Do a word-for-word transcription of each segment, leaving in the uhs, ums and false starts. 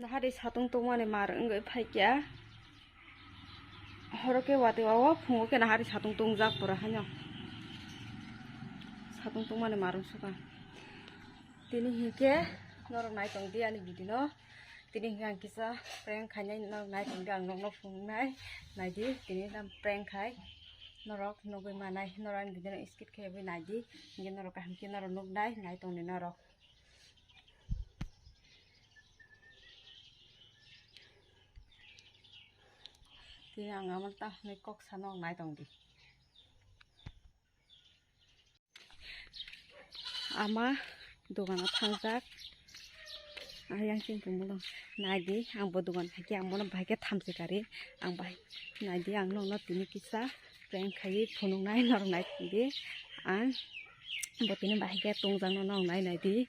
Nahari satung tongmani mar wngwi phaikya. Horo khe watwi o phungo khe nahari satung tongjak pura haino. Satung tongmani mar wngsuka. Tini hinkhe norok naitong di ani video no. Tini hinkhe ang kisa prank khainai norok naitong di ang nokno phunuknai. Naidi tini tam prank khai norok nugwi manai norok ani video no skip khe bai naidi. Hinkhe norok kaham khe norok nuknai naitong di norok. Tini ang amo ta hinwi kok sano ang naitong di. Ama dogano thangjak. Ayang chini tongmolo. Naidi ang bo dogan haikhe ang bono bahai khe thamchi kari. Ang bahai naidi ang nokno tini kisa prank khaiwi phunuknai norok naitong di. Ang bo tini bahai khe tongjakno norok nai naidi.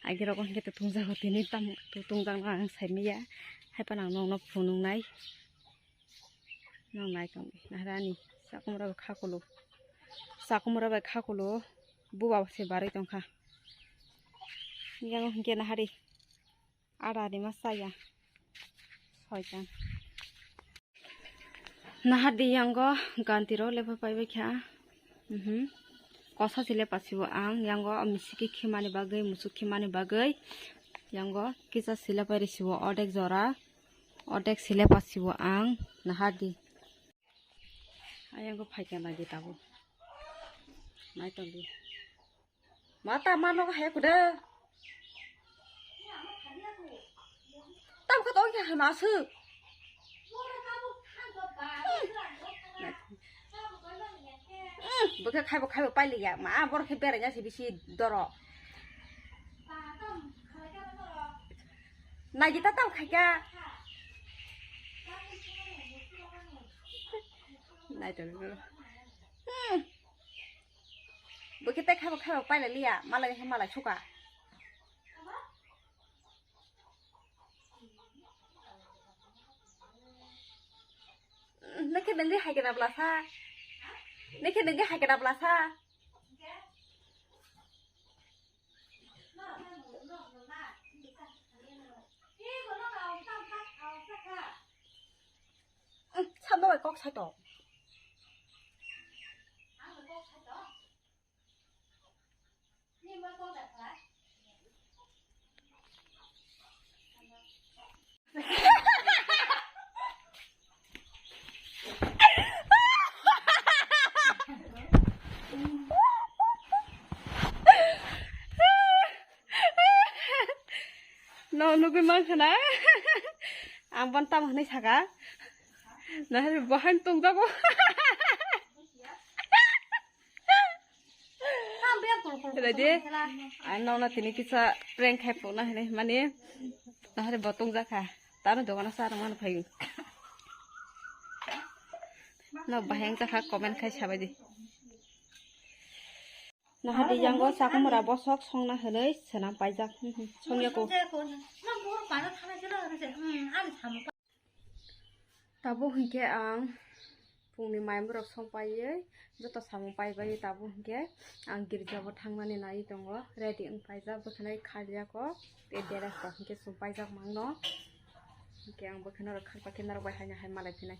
Agirok hinkhe tongjago tini tam tongjakno ang saimanya. Haiphano ang nokno phunuknai. Nang nai tong di. Naharani sakumura bai khakulo. Sakumura bai khakulo. Buba se barwi tongkha. Yang hinkhe nahari. Ada ni ma saya. Soitan. Nahar di yango ganti ro lepa pai bai kha. Mhm. Kosa sile pasibo ang yango misiki khimani bagwi musuk khimani bagwi yango kisa sile pai risibo odek jora. Odek sile pasibo ang nahar di. Ayang ko phaikya nai di tabo. Nai tong di. Mata mano hai kuda. Tam ka tong ya hama su. Bokhe khaibo khaibo pailiya ma bor khe beraina se bisi doro. Naidi ta tam khaikha. Naitong. Hmm. Bokhe tai khaibo khaibo pailaliya malai he malai suka. Nokhe nangdi hai kena blasa. Nokhe nangdi hai kena blasa. Sando bai kok sai to. No nugui mankha na. Ang ban tamo hinui saka. Nahari bahan tongjago. Ready? Ang nokno tini kisa prank khai pokna hinui mani. Nahari bo tongjakha. Tano dogano sa rwmano phaio. No bahai wngjakha comment khai sabaidi. Nahadi yango sakumura bosok songna hinui swnam paijak. Hmm, hmm. Songya ko. Tabuk hinkhe ang pungni maimarok song paiwi joto samung paibai, tabuk hinkhe ang girjabo thangnani nai tongo, ready wng paijak, bwkhanai khaljak o, tei dress rok hinkhe chum paijak mangno, hinkhe ang bwkhano rwkha, norok bai haino hai malai phinai.